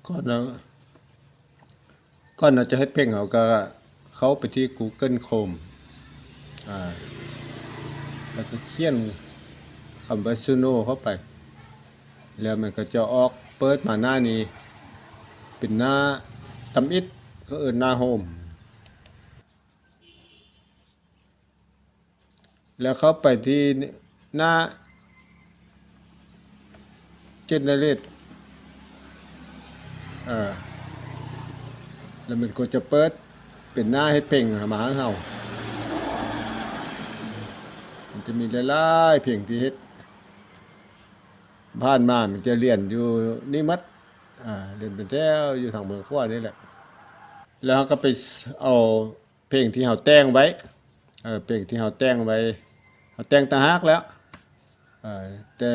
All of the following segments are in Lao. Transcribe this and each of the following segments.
ກ່ອນເຮົາ ກ່ອນເຮົາຈະເຮັດເພງ ເຮົາກໍເຂົ້າໄປທີ່ Google Chrome ອາ ແລ້ວກໍຂຽນຄຳວ່າ Suno ເຂົ້າໄປ ແລ້ວມັນກໍຈະອອກ ເປີດມາໜ້ານີ້ ເປັນໜ້າທຳອິດ ເຂົາເອີ້ນໜ້າໂຮມ. ແລ້ວເຂົ້າໄປທີ່ໜ້າ Generate ເອີ ແລ້ວມັນກໍຈະເປີດເປັນໜ້າເຮັດເພງມາໃຫ້ເຮົາ. ມັນຈະມີຫຼາຍໆເພງທີ່ເຮັດ ຜ່ານມາມັນຈະລຽນຢູ່ນີ້ໝົດ ອາ ລຽນເປັນແຖວຢູ່ທາງເບື້ອງຂວານີ້ແຫຼະ. ແລ້ວເຮົາກໍໄປເອົາ ເພງທີ່ເຮົາແຕ່ງໄວ້ ເອີ ເພງທີ່ເຮົາແຕ່ງໄວ້ ເຮົາແຕ່ງຕ່າງຫາກແລ້ວ ເອີ ແຕ່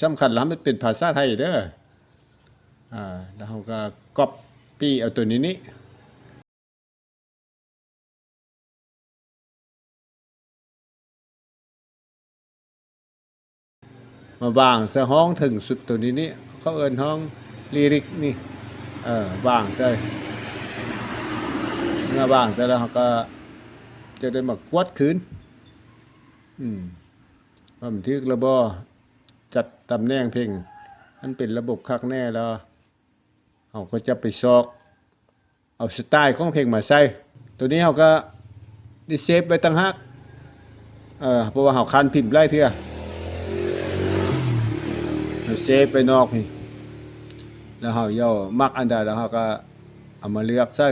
ສຳຄັນລະ ໃຫ້ມັນເປັນພາສາໄທເດີ ອາ ແລ້ວເຮົາກໍກັອບປີ້ເອົາໂຕນີ້ນີ້ ມາວາງໃສ່ຫ້ອງເທິງສຸດໂຕນີ້ນີ້ ເຂົາເອີ້ນຫ້ອງລີລິກນີ້ ເອີ ວາງໃສ່ ເມື່ອວາງໃສ່ແລ້ວ ເຮົາກໍຈະໄດ້ມາກວດຄືນ ອືມ ວ່າມັນຖືກແລ້ວບໍ່ ຈັດຕຳແໜ່ງເພງ ມັນເປັນລະບົບຄັກແນ່ແລ້ວ ເຮົາກໍຈະໄປຊອກ ເອົາສະໄຕຂອງເພງມາໃສ່ ໂຕນີ້ເຮົາກໍໄດ້ເຊບໄວ້ຕ່າງຫາກ ເອີ ເພາະວ່າເຮົາຄັນພິມຫຼາຍເທື່ອ ເຮົາເຊບໄວ້ນອກພີ້ ແລ້ວເຮົາຢາກມັກອັນໃດ ແລ້ວເຮົາກໍເອົາມາເລືອກໃສ່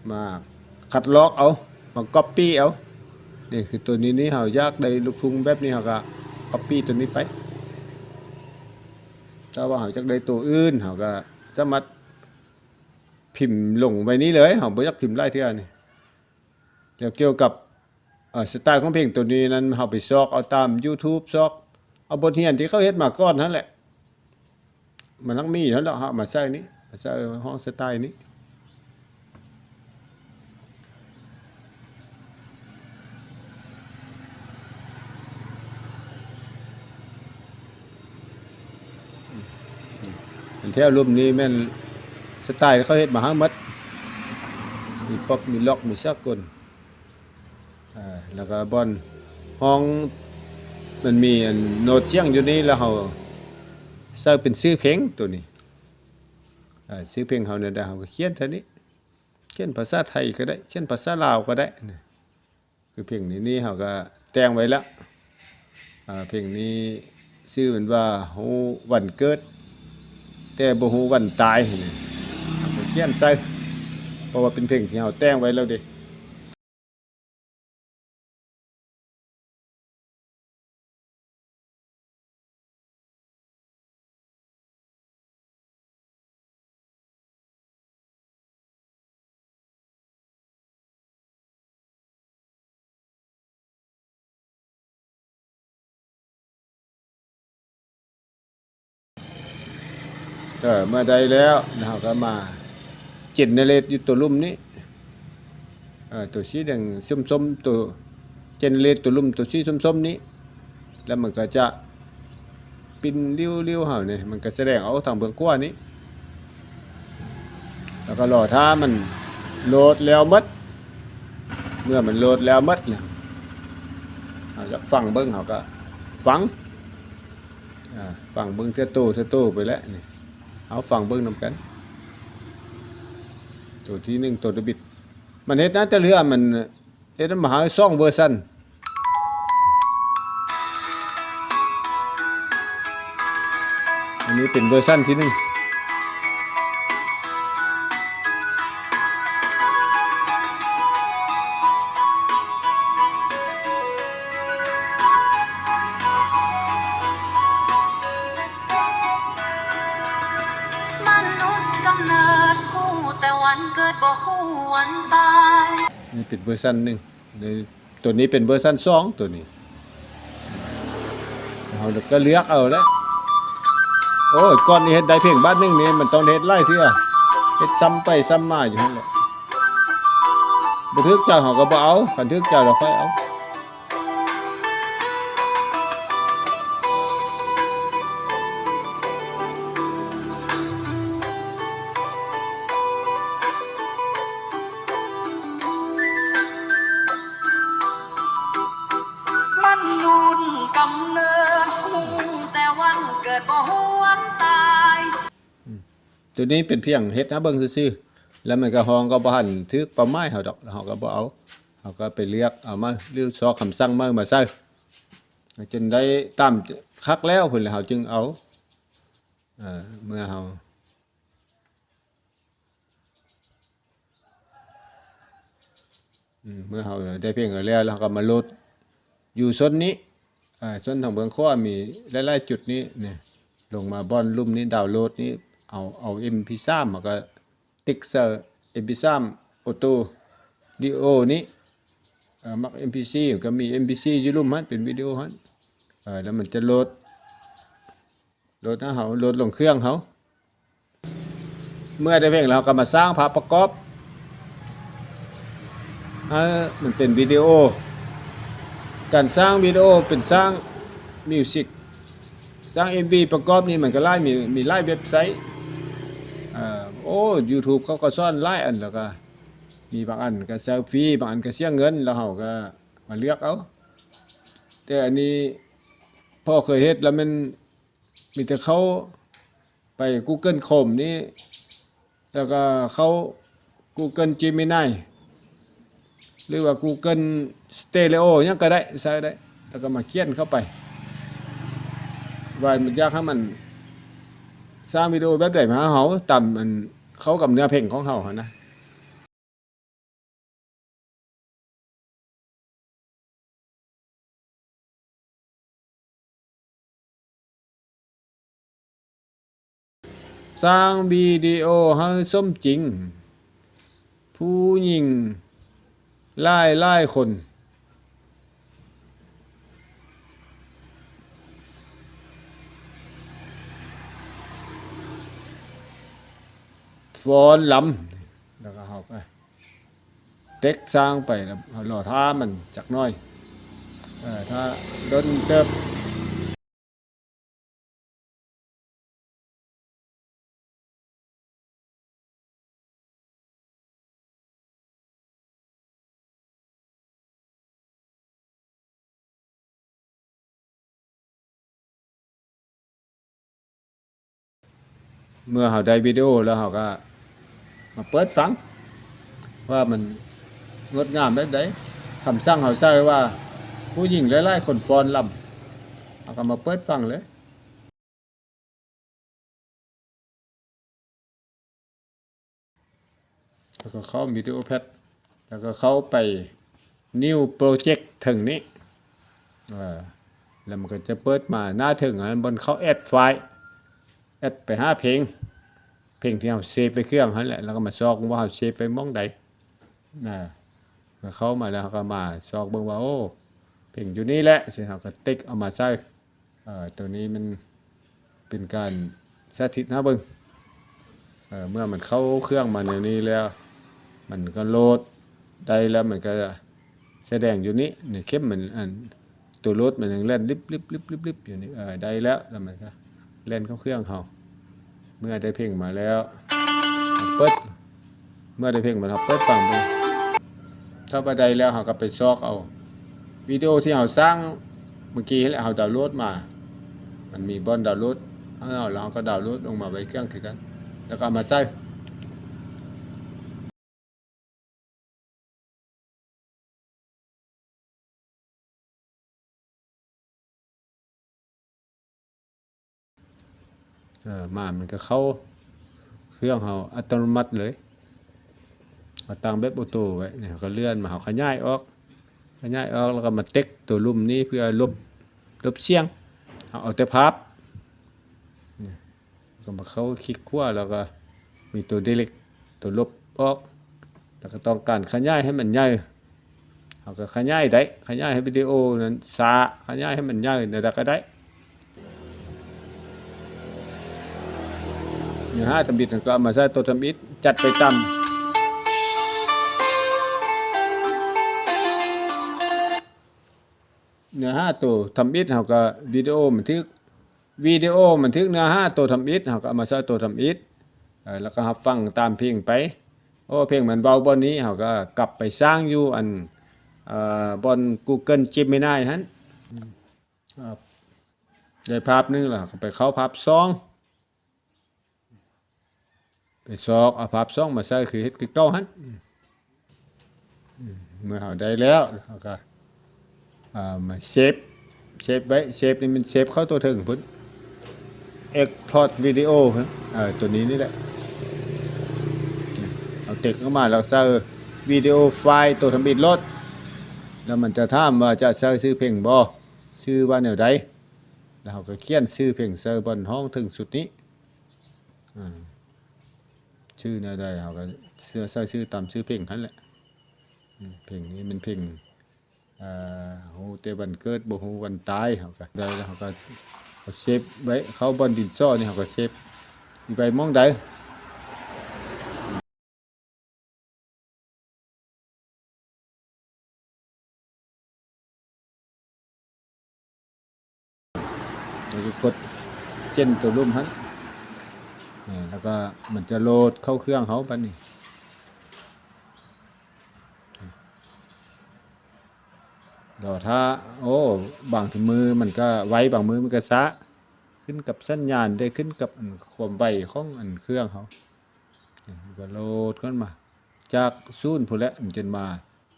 ມາຄັດລອກເອົາ ມາກັອບປີ້ເອົາ ນີ້ຄືໂຕນີ້ນີ້ ເຮົາຢາກໄດ້ລູກທຸງແບບນີ້ ເຮົາກໍກັອບປີ້ໂຕນີ້ໄປ ຖ້າວ່າເຮົາຢາກໄດ້ໂຕອື່ນ ເຮົາກໍສາມາດ ພິມລົງໄວ້ນີ້ເລີຍ ເຮົາບໍ່ຢາກພິມຫຼາຍເທື່ອນີ້ ແລ້ວກ່ຽວກັບ ເອີ ສະໄຕຂອງເພງໂຕນີ້ນັ້ນ ເຮົາໄປຊອກເອົາຕາມ YouTube ຊອກເອົາບົດຮຽນທີ່ເຂົາເຮັດມາກ່ອນຫັ້ນແຫຼະ ມັນຮັກມີຢູ່ຫັ້ນແຫຼະ ເຮົາເອົາມາໃສ່ນີ້ ມາໃສ່ຫ້ອງສະໄຕນີ້. ແຖວລຸ່ມນີ້ແມ່ນສະໄຕເຂົາເຮັດມາໃຫ້ໝົດ ມີປັອບ ມີລັອກ ມີສາກົນ ເອີ ແລ້ວກໍບ່ອນຫ້ອງ ມັນມີອັນໂນ້ດສຽງຢູ່ນີ້ ແລ້ວເຮົາໃສ່ເປັນຊື່ເພງໂຕນີ້ ເອີ ຊື່ເພງເຮົາແນວໃດ ເຮົາກໍຂຽນເທົ່ານີ້. ຂຽນພາສາໄທກໍໄດ້ ຂຽນພາສາລາວກໍໄດ້ ຄືເພງນີ້ນີ້ເຮົາກໍແຕ່ງໄວ້ແລ້ວ ອາ ເພງນີ້ຊື່ມັນວ່າ ຮູ້ວັນເກີດ ແຕ່ບໍ່ຮູ້ວັນຕາຍນີ້ ເຮົາກໍຂຽນໃສ່ ເພາະວ່າເປັນເພງທີ່ເຮົາແຕ່ງໄວ້ແລ້ວເດ້. ເອີ ເມື່ອໃດແລ້ວ ເຮົາກໍມາເຈເນເຣດຢູ່ຕົວລຸ່ມນີ້ ເອີ ຕົວສີແດງສົ້ມໆ ຕົວເຈເນເຣດຕົວລຸ່ມ ຕົວສີສົ້ມໆນີ້ ແລ້ວມັນກໍຈະປິ່ນລິ້ວໆ ເຮົານີ້ ມັນກໍສະແດງອອກທາງເບື້ອງຂວານີ້ ແລ້ວກໍລໍຖ້າມັນໂຫຼດແລ້ວໝົດ ເມື່ອມັນໂຫຼດແລ້ວໝົດແລ້ວ ເຮົາຢາກຟັງເບິ່ງ ເຮົາກໍຟັງ ອາ ຟັງເບິ່ງເທື່ອໂຕ ເທື່ອໂຕໄປແຫຼະນີ້ ເຮົາຟັງເບິ່ງນຳກັນ ໂຕທີໜຶ່ງ ໂຕທຳອິດ ມັນເຮັດນະ ແຕ່ເທື່ອມັນເຮັດມາໃຫ້ສອງເວີຊັນ ອັນນີ້ເປັນເວີຊັນທີໜຶ່ງ. ມະນຸດກຳເນີດຮູ້ແຕ່ວັນເກີດ ບໍ່ຮູ້ວັນຕາຍ. ນີ້ເປັນເວີຊັນໜຶ່ງ. ໂຕນີ້ເປັນເວີຊັນສອງ ໂຕນີ້ ເຮົາກໍເລືອກເອົາແຫຼະ. ໂອ້ຍ ກ່ອນຊິເຮັດໄດ້ເພງບາດໜຶ່ງນີ້ ມັນຕ້ອງໄດ້ເຮັດຫຼາຍເທື່ອ ເຮັດຊ້ຳໄປຊ້ຳມາຢູ່ຫັ້ນແຫຼະ. ບໍ່ຖືກໃຈເຮົາກໍບໍ່ເອົາ ຄັນຖືກໃຈແລ້ວຄ່ອຍເອົາ. ບໍ່ຫວນຕາຍ. ອືມ ໂຕນີ້ເປັນພຽງເຮັດໃຫ້ເບິ່ງຊື່ໆ ແລ້ວມັນກໍຮ້ອງກໍບໍ່ທັນຖືກເປົ້າໝາຍເຮົາດອກ ເຮົາກໍບໍ່ເອົາ ເຮົາກໍໄປເລືອກເອົາມາ ຫຼືຊອກຄຳສັ່ງໃໝ່ມາໃສ່ ຈົນໄດ້ຕາມຄັກແລ້ວພຸ້ນແຫຼະ ເຮົາຈຶ່ງເອົາ ເອີ ເມື່ອເຮົາ ອືມ ເມື່ອເຮົາໄດ້ເພງແລ້ວ ເຮົາກໍມາໂຫຼດຢູ່ໂຊນນີ້ ເອີ ໂຊນທາງເບື້ອງຂວາມີຫຼາຍໆຈຸດນີ້ ນີ້ ລົງມາບ່ອນລຸ່ມນີ້ ດາວໂຫຼດນີ້ ເອົາ ເອົາເອັມພີສາມ ເຮົາກໍຕິກໃສ່ເອັມພີສາມ ໂອໂຕ ວິດີໂອນີ້ ເອີ ມັກເອັມພີສີ່ ກໍມີເອັມພີສີ່ຢູ່ລຸ່ມຫັ້ນ ເປັນວິດີໂອຫັ້ນ ເອີ ແລ້ວມັນຈະໂຫຼດ ໂຫຼດໃຫ້ເຮົາ ໂຫຼດລົງເຄື່ອງເຮົາ ເມື່ອໄດ້ເພງແລ້ວ ເຮົາກໍມາສ້າງພາບປະກອບໃຫ້ມັນເປັນວິດີໂອ. ການສ້າງວິດີໂອເປັນສ້າງມິວຊິກ ສ້າງເອັມວີປະກອບນີ້ ມັນກໍຫຼາຍ ມີ ມີຫຼາຍເວັບໄຊ ເອີ ໂອ້ ຢູທູບເຂົາກໍສອນຫຼາຍອັນ ແລ້ວກໍມີບາງອັນກໍເຊລຟີ ບາງອັນກໍເສຍເງິນ ແລ້ວເຮົາກໍມາເລືອກເອົາ. ແຕ່ອັນນີ້ ພໍເຄີຍເຮັດແລ້ວ ແມ່ນມີແຕ່ເຂົ້າໄປກູເກີນໂຄຣມນີ້ ແລ້ວກໍເຂົ້າກູເກີນເຈມິນາຍ ຫຼືວ່າກູເກີນສະເຕຣີໂອ ຫຍັງກໍໄດ້ ໃສ່ໄດ້ ແລ້ວກໍມາຂຽນເຂົ້າໄປ ວ່າຢາກໃຫ້ມັນສ້າງວິດີໂອແບບໃດມາໃຫ້ເຮົາ ຕາມອັນເຂົ້າກັບເນື້ອເພງຂອງເຮົາຫັ້ນນະ. ສ້າງວິດີໂອໃຫ້ສົມຈິງ ຜູ້ຍິງຫຼາຍໆຄົນ ຟ້ອນລຳ ແລ້ວກໍເຮົາກໍເຕັກສ້າງໄປ ແລ້ວເຮົາລໍຖ້າມັນຈັກໜ້ອຍ ເອີ ຖ້າດົນເຕີບ. ເມື່ອເຮົາໄດ້ວິດີໂອແລ້ວ ເຮົາກໍມາເປີດຟັງວ່າມັນງົດງາມແບບໃດ. ຄຳສັ່ງເຮົາໃສ່ວ່າ ຜູ້ຍິງຫຼາຍໆຄົນຟ້ອນລຳ ເຮົາກໍມາເປີດຟັງເລີຍ. ແລ້ວກໍເຂົ້າວິດີໂອແພັດ ແລ້ວກໍເຂົ້າໄປ New Project ເທິງນີ້ ເອີ ແລ້ວມັນກໍຈະເປີດມາໜ້າເທິງ ອັນນັ້ນບ່ອນເຂົ້າ Add File Add ໄປຫາເພງ ເພງທີ່ເຮົາເຊບໄວ້ເຄື່ອງຫັ້ນແຫຼະ ແລ້ວກໍມາຊອກວ່າເຮົາເຊບໄວ້ໝ່ອງໃດ ນະ ເຂົ້າມາແລ້ວເຮົາກໍມາຊອກເບິ່ງວ່າ ໂອ້ ເພງຢູ່ນີ້ແຫຼະ ເຮົາກໍຕິກເອົາມາໃສ່. ເອີ ໂຕນີ້ມັນເປັນການສາທິດໃຫ້ເບິ່ງ ເອີ ເມື່ອມັນເຂົ້າເຄື່ອງມາແນວນີ້ແລ້ວ ມັນກໍໂຫຼດໄດ້ແລ້ວ ມັນກໍສະແດງຢູ່ນີ້ ໃນເຂັມມັນ ອັນ ໂຕໂຫຼດມັນຍັງແລ່ນລິບໆໆໆຢູ່ນີ້ ເອີ ໄດ້ແລ້ວ ແລ້ວມັນກໍແລ່ນເຂົ້າເຄື່ອງເຮົາ. ເມື່ອໄດ້ເພງມາແລ້ວ ເປີດ ເມື່ອໄດ້ເພງມາແລ້ວ ເຮົາເປີດຟັງເບິ່ງ ຖ້າວ່າໄດ້ແລ້ວ ເຮົາກໍໄປຊອກເອົາວິດີໂອທີ່ເຮົາສ້າງມື້ກີ້ຫັ້ນແຫຼະ ເຮົາດາວໂຫຼດມາ ມັນມີບ່ອນດາວໂຫຼດ ເຮົາ ແລ້ວເຮົາກໍດາວໂຫຼດລົງມາໄວ້ເຄື່ອງຄືກັນ ແລ້ວກໍເອົາມາໃສ່. ເອີ ມາມັນກໍເຂົ້າເຄື່ອງເຮົາອັດຕະໂນມັດເລີຍ ເຮົາຕັ້ງແບບໂອໂຕໄວ້ນີ້ ເຮົາກໍເລື່ອນມາ ເຮົາຂະຫຍາຍອອກ ຂະຫຍາຍອອກ ແລ້ວກໍມາຕິກໂຕລຸ່ມນີ້ເພື່ອລົບ ລົບສຽງ ເຮົາເອົາແຕ່ພາບ ນີ້ ກໍມາເຂົ້າຄລິກຂວາ ແລ້ວກໍມີໂຕ delete ໂຕລົບອອກ ແລ້ວກໍຕ້ອງການຂະຫຍາຍໃຫ້ມັນໃຫຍ່ ເຮົາກໍຂະຫຍາຍໄດ້ ຂະຫຍາຍໃຫ້ວິດີໂອນັ້ນຊ້າ ຂະຫຍາຍໃຫ້ມັນໃຫຍ່ແນວໃດກໍໄດ້. ເນື້ອຫາທຳອິດ ເຮົາກໍເອົາມາໃສ່ໂຕທຳອິດ ຈັດໄປຕາມເນື້ອຫາໂຕທຳອິດ ເຮົາກໍວິດີໂອມັນຖືກ ວິດີໂອມັນຖືກເນື້ອຫາໂຕທຳອິດ ເຮົາກໍເອົາມາໃສ່ໂຕທຳອິດ ເອີ ແລ້ວກໍຮັບຟັງຕາມເພງໄປ. ໂອ້ ເພງມັນເວົ້າບ່ອນນີ້ ເຮົາກໍກັບໄປສ້າງຢູ່ອັນ ເອີ ບ່ອນ Google Gemini ຫັ້ນ ອືມ ເອີ ໄດ້ພາບໜຶ່ງແລ້ວ ເຮົາກໍໄປເຂົ້າພາບສອງ ໄປຊອກເອົາພາບສອງມາໃສ່ ຄືເຮັດຄືເກົ່າຫັ້ນ. ເມື່ອເຮົາໄດ້ແລ້ວ ເຮົາກໍ ອ່າ ມາເຊບ ເຊບໄວ້ ເຊບນີ້ມັນເຊບເຂົ້າຕົວເທິງພຸ້ນ ເອັກພອດວິດີໂອ ເອີ ຕົວນີ້ນີ້ແຫຼະ. ເອົາເຕັກອອກມາແລ້ວໃສ່ວິດີໂອໄຟລ໌ຕົວທຳອິດໂລດ ແລ້ວມັນຈະຖາມວ່າຈະໃສ່ຊື່ເພງບໍ່ ຊື່ວ່າແນວໃດ ແລ້ວເຮົາກໍຂຽນຊື່ເພງໃສ່ບ່ອນຮ້ອງເທິງສຸດນີ້. ອາ ຊື່ແນວໃດເຮົາກໍໃສ່ຊື່ຕາມຊື່ເພງຫັ້ນແຫຼະ. ເພງນີ້ແມ່ນເພງ ເອີ ຮູ້ແຕ່ວັນເກີດ ບໍ່ຮູ້ວັນຕາຍ. ເຮົາກໍໄດ້ແລ້ວ ເຮົາກໍເອົາເຊບໄວ້ ເຂົ້າບ່ອນດິນສໍນີ້ ເຮົາກໍເຊບໄວ້ໝ່ອງໃດ ແລ້ວກໍກົດເຈັນຕົວລຸ່ມຫັ້ນ ແລ້ວກໍມັນຈະໂຫຼດເຂົ້າເຄື່ອງເຮົາບັດນີ້. ລໍຖ້າ ໂອ້ ບາງທີມື້ມັນກໍໄວ ບາງມື້ມັນກໍຊ້າ ຂຶ້ນກັບສັນຍານ ແລະ ຂຶ້ນກັບ ອັນ ຄວາມໄວຂອງ ອັນ ເຄື່ອງເຮົາ. ມັນກໍໂຫຼດຂຶ້ນມາຈາກສູນພຸ້ນແຫຼະ ມັນຈົນມາ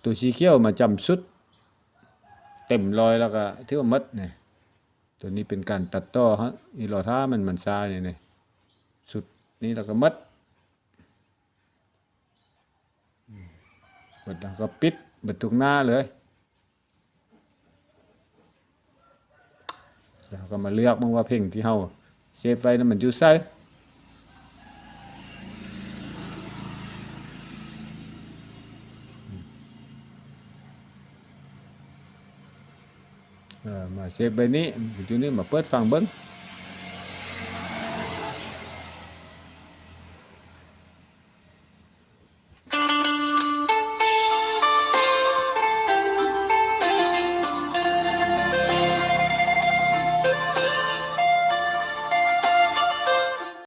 ຕົວສີຂຽວມາຈຳສຸດ ເຕັມຮ້ອຍແລ້ວກໍຖືວ່າໝົດນີ້. ຕົວນີ້ເປັນການຕັດຕໍ່ ອີລໍຖ້າມັນ ມັນຊ້ານີ້ ນີ້ ສຸດນີ້ແລ້ວກໍໝົດ. ເບິດແລ້ວກໍປິດເບິດທຸກໜ້າເລີຍ. ແລ້ວເຮົາກໍມາເລືອກເບິ່ງວ່າເພງທີ່ເຮົາເຊບໄວ້ນັ້ນມັນຢູ່ໃສ. ເອີ ມາເຊບໄວ້ນີ້ ຢູ່ນີ້ ມາເປີດຟັງເບິ່ງ.